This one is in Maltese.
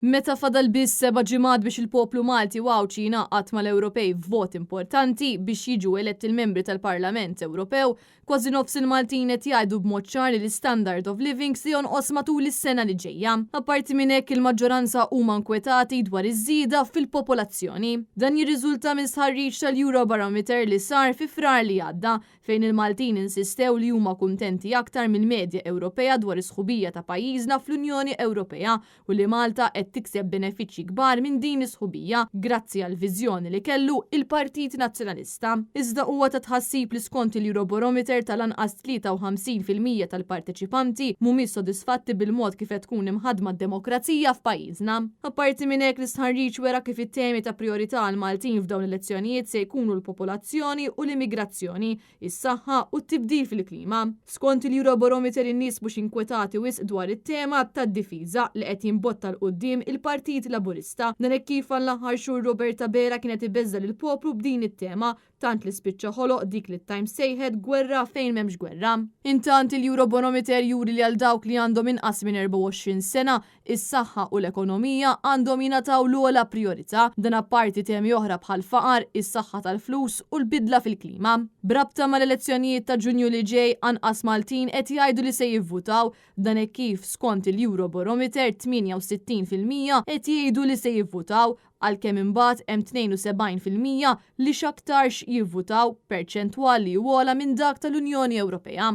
Meta fadal biss seba' ġimgħat biex il-poplu Malti u Għawdxi jingħaqad mal-Ewropej f'vot importanti biex jiġu eletti l-membri tal-Parlament Ewropew, kważi nofs il-Maltin qed jgħidu b'mod ċar li l-istandard of living se jonqos matul is-sena li ġejja. Apparti minn hekk, il-maġġoranza huma nkwetati dwar iż-żieda fil-popolazzjoni. Dan jirriżulta minn stħarriġ tal-Eurobarometer li sar fi Frar li għadda, fejn il-Maltin insistew li huma kuntenti aktar mill-medja Ewropea dwar is-sħubija ta' pajjiżna fl-Unjoni Ewropea u li Malta qed tikseb benefiċċji kbar minn din is-sħubija grazzi għall-viżjoni li kellu il-Partit Nazzjonalista. Iżda huwa ta' tħassib li skont il-Eurobarometer tal-anqas 53% tal-parteċipanti mhumiex sodisfatti bil-mod kif qed tkun imħaddma d-demokrazija f'pajjiżna. Apparti minn hekk l-istħarriġ wera kif it-temi ta' prijorità għall-Maltin f'dawn l-elezzjonijiet se jkunu l-popolazzjoni u l-immigrazzjoni, is-saħħa u t-tibdil fil-klima. Skont il-Eurobarometer in-nies mhux inkwetati wisq dwar it-tema tad-difiża li qed jimbotta 'l quddiem il-Partit Laburista. Dan hekk kif għall-aħħar xhur Robert Abela kien qed ibeżża' lill-poplu b'din it-tema tant li spiċċa ħoloq dik li t-Times sejħet gwerra fejn m'hemmx gwerra. Intant, il-Eurobarometer juri li għal dawk li għandhom inqas minn 24 sena, is-saħħa u l-ekonomija għandhom jingħataw l-ogħla prijorità, dan apparti temi oħra bħall-faqar, is-saħħa tal-flus u l-bidla fil-klima. B'rabta mal-elezzjonijiet ta' Ġunju li ġej, anqas Maltin qed jgħidu li se jivvutaw, dan hekk kif skont il-Eurobarometer 68% qed jgħidu li se jivvutaw, għalkemm imbagħad hemm 72% li x'aktarx jivvutaw, perċentwal li hu ogħla minn dak tal-Unjoni Ewropea.